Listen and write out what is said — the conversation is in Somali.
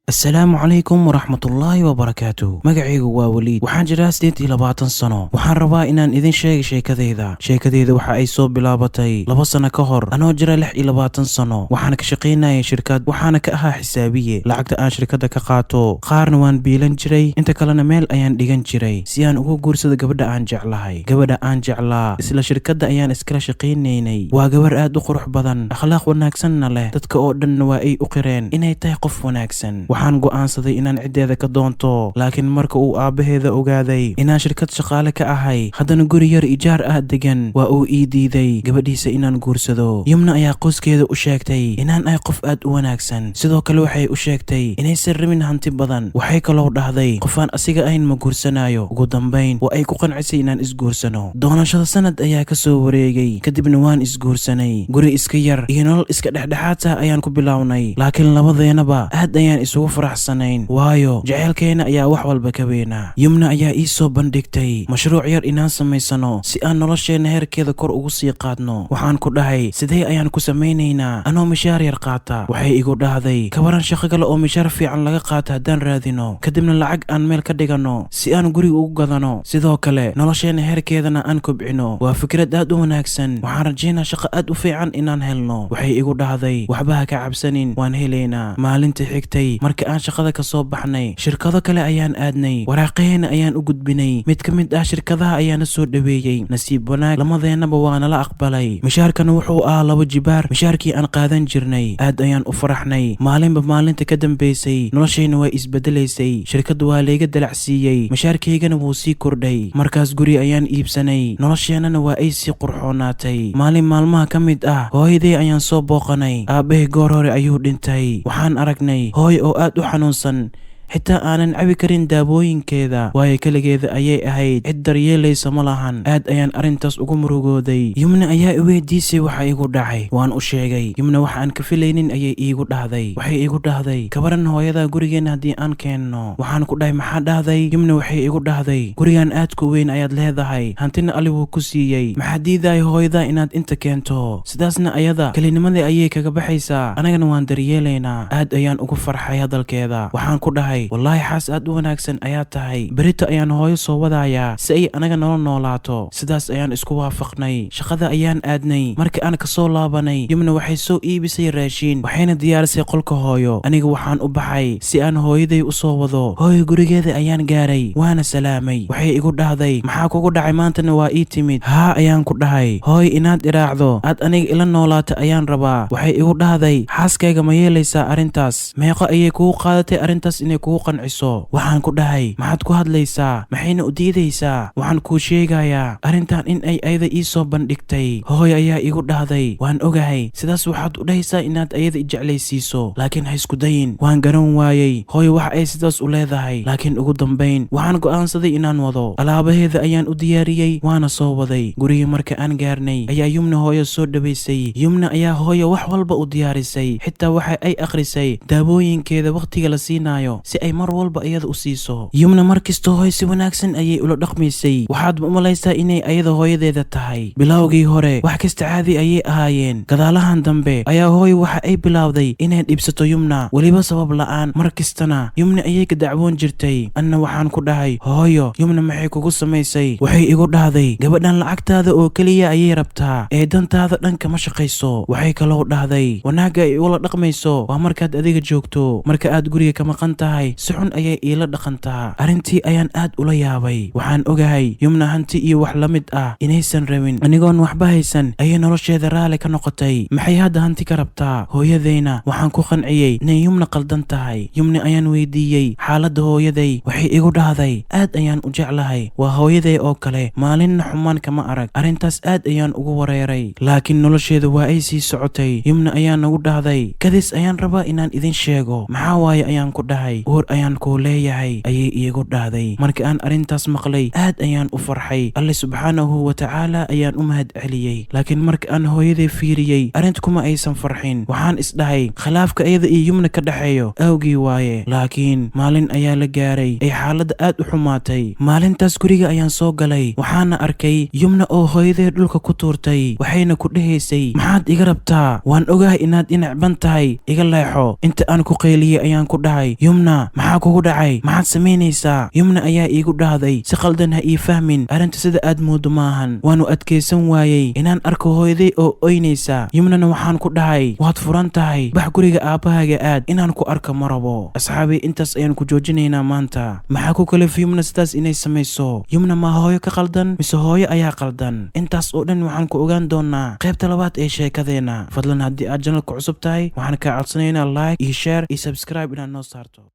Asalaamu calaykum waraxmatullaahi wabarakaatu. Magacaygu waa Weliid, waxaan jiraa 28 sano. Waxaan rabaa inaan idin sheega sheekadayda. Sheekadayda waxa ay soo bilaabatay 2 sano ka hor, anoo jira 26 sano. Waxaana ka shaqaynayay shirkad, waxaana ka ahaa xisaabiye. Lacagta aan shirkadda ka qaato qaarna waan biilan jiray, inta kalena meel ayaan dhigan jiray si aan ugu guursado gabadha aan jeclahay. Gabadha aan jeclaa isla shirkadda ayaan iskala shaqaynaynay. Waa gabar aad u qurux badan, akhlaaq wanaagsanna leh. Dadka oo dhanna waa ay u qireen inay tahay qof wanaagsan. Waxaan go'aansaday inaan ciddeeda ka doonto, laakiin marka uu aabbaheeda ogaaday inaan shirkad shaqaale ka ahay, haddana guri yar ijaar ah degan, waa uu ii diiday gabadhiisa inaan guursado. Yumna ayaa qoyskeeda u sheegtay inaan ahay qof aad u wanaagsan. Sidoo kale waxay u sheegtay inaysan rabin hanti badan. Waxay kaloo dhahday qofaan asiga ahayn ma guursanayo. Ugu dambayn waa ay ku qancisay inaan isguursano. Doonashada sanad ayaa ka soo wareegay, kadibna waan isguursanay. Guri iska yar iyo nolol iska dhexdhexaad ah ayaan ku bilownay, laakiin labadeenaba aad ayaan isugu faraxsanayn, waayo jaceylkeena ayaa wax walba ka weynaa. Yumna ayaa ii soo bandhigtay mashruuc yar inaan samaysano si aan nolosheenna heerkeeda kor ugu sii qaadno. Waxaan ku dhahay, "Sidee ayaan ku samaynaynaa anoo mishaar yar qaata?" Waxay igu dhahday, "Kabaran shaqo kale oo mishaar fiican laga qaato haddaan raadino, kadibna lacag aan meel ka dhigano si aan guriga ugu gadano, sidoo kale nolosheenna heerkeedana aan kobcino. Waa fikrad aad u wanaagsan. Waxaan rajaynaa shaqo aad u fiican inaan helno." Waxay igu dhahday, "Waxba ha ka cabsanin, waan helaynaa." Maalinta xigtay marka aan shaqada ka soo baxnay, shirkado kale ayaan aadnay, waraaqaheena ayaan u gudbinay. Mid ka mid ah shirkadaha ayaana soo dhoweeyey. Nasiib wanaag, lamadeennaba waa nala aqbalay. Mishaarkana wuxuu ahaa labo jibaar mishaarkii aan qaadan jirnay. Aad ayaan u faraxnay. Maalinba maalinta ka dambaysay noloshayna waa isbedelaysay. Shirkadda waa layga dalacsiiyey, mishaarkaygana wuu sii kordhay. Markaas guri ayaan iibsanay, nolosheennana waa ay sii qurxoonaatay. Maalin maalmaha ka mid ah hooyaday ayaan soo booqanay. Aabbahay goor hore ayuu dhintay. Waxaan aragnay hooy oo aad u xanuunsan, xitaa aanan cabi karin daawooyinkeeda, waayo keligeeda ayay ahayd, cid daryeelaysa ma lahan. Aad ayaan arrintaas ugu murugooday. Yumna ayaa i weydiisay waxa igu dhacay. Waan u sheegay. Yumna waxa aan ka filaynin ayay iigu dhahday. Waxay igu dhahday, "Kabaran hooyada gurigeenna haddii aan keenno?" Waxaan ku dhahay, "Maxaa dhahday?" Yumna waxay igu dhahday, "Gurigan aadku weyn ayaad leedahay, hantina Ali wuu ku siiyey. Maxaa diidaaya hooyada inaad inta keento? Sidaasna ayada kelinimadii ayay kaga baxaysaa, anagana waan daryeelaynaa." Aad ayaan ugu farxay hadalkeeda. Waxaan ku dhahay, "Wallaahi xaas aad u wanaagsan ayaa tahay. Berito ayaan hooyo soo wadayaa si ay anaga nala noolaato." Sidaas ayaan isku waafaqnay. Shaqada ayaan aadnay. Marka aan kasoo laabanay, Yumna waxay soo iibisay raashiin, waxayna diyaarisay qolka hooyo. Aniga waxaan u baxay si aan hooyaday u soo wado. Hooyo gurigeeda ayaan gaaray, waana salaamay. Waxay igu dhahday, "Maxaa kugu dhacay? Maantana waa ii timid." "Haa," ayaan ku dhahay, "hooy, inaad iraacdo aad aniga ila noolaato ayaan rabaa." Waxay igu dhahday, "Xaaskayga ma yeelaysaa arrintaas? Meeqo ayay kugu qaadatay arrintaas inay kugu qanciso?" Waxaan ku dhahay, "Maxaad ku hadlaysaa? Maxayna u diidaysaa? Waxaan kuu sheegayaa arrintan in ay ayada ii soo bandhigtay." Hooy ayaa igu dhahday, "Waan ogahay, sidaas waxaad u dhahaysaa inaad ayada i jeclaysiiso, laakiin ha isku dayin." Waan garan waayey hooy wax ay sidaas u leedahay, laakiin ugu dambayn waxaan go'aansaday inaan wado. Alaabaheeda ayaan u diyaariyey, waana soo waday. Gurigii marka aan gaarnay ayaa Yumna hooyo soo dhawaysay. Yumna ayaa hooyo wax walba u diyaarisay, xitaa waxa ay akhrisay daawooyinkeeda wakhtiga la siinaayo si ay mar walba iyada u siiso. Yumna markasta hooy si wanaagsan ayay ula dhaqmaysay. Waxaadba u malaysaa inay ayada hooyadeeda tahay. Bilowgii hore wax kasta caadi ayay ahaayeen. Gadaalahan dambe ayaa hooyo waxa ay bilowday inay dhibsato Yumna, weliba sabab la'aan. Mar kastana Yumna ayay ka dacwoon jirtay. Anna waxaan ku dhahay, "Hooyo, Yumna maxay kugu samaysay?" Waxay igu dhahday, "Gabadhan lacagtaada oo keliya ayay rabtaa ee dantaada dhan kama shaqayso." Waxay kaloo dhahday, "Wanaagga ay ula dhaqmayso waa markaad adiga joogto. Marka aad guriga ka maqan tahay si xun ayay iila dhaqantaa." Arrintii ayaan aad ula yaabay. Waxaan ogahay Yumna hanti iyo wax la mid ah inaysan rabin. Anigoon waxba haysan ayay nolosheeda raali ka noqotay. Maxay hadda hanti ka rabtaa? Hooyadayna waxaan ku qanciyey inay Yumna qaldan tahay. Yumna ayaan weydiiyey xaaladda hooyaday. Waxay igu dhahday, "Aad ayaan u jeclahay, waa hooyaday oo kale, maalinna xumaan kama arag." Arrintaas aad ayaan ugu wareeray, laakiin nolosheeda waa ay sii socotay. Yumna ayaa nagu dhahday, "Kadis ayaan rabaa inaan idin sheego." "Maxaa waaye?" ayaan ku dhahay. Uur ayaan kuu leeyahay, ayay iigu dhahday. Marka aan arrintaas maqlay, aad ayaan u farxay. Alle subxaanahu wa tacaala ayaan u mahad celiyey. Laakiin marka aan hooyaday fiiriyey, arrinta kuma aysan farxin. Waxaan isdhahay khilaafka iyada iyo Yumna ka dhexeeyo awgii waaye. Laakiin maalin ayaa la gaaray ay xaaladda aad u xumaatay. Maalintaas guriga ayaan soo galay, waxaana arkay Yumna oo hooyaday dhulka ku tuurtay, waxayna ku dhehaysay, "Maxaad iga rabtaa? Waan ogahay inaad i necban tahay, iga leexo." Inta aan ku qayliyey ayaan ku dhahay, "Yumna, maxaa kugu dhacay? Maxaad samaynaysaa?" Yumna ayaa iigu dhahday, "Si qaldan ha ii fahmin, arrinta sida aad moodo maahan." Waanu adkaysan waayey inaan arko hooyaday oo oynaysa. Yumnana waxaan ku dhahay, "Waad furan tahay, bax, guriga aabbahaaga aad, inaan ku arko ma rabo." Asxaabi, intaas ayaan ku joojinaynaa maanta. Maxaa ku kalifay Yumna sidaas inay samayso? Yumna ma hooyo ka qaldan mise hooyo ayaa qaldan? Intaas oo dhan waxaan ku ogaan doonaa qaybta labaad ee sheekadeenna. Fadlan, haddii aad channelka cusub tahay, waxaan kaa codsanaynaa like iyo share iyo subscribe inaad noo saarto.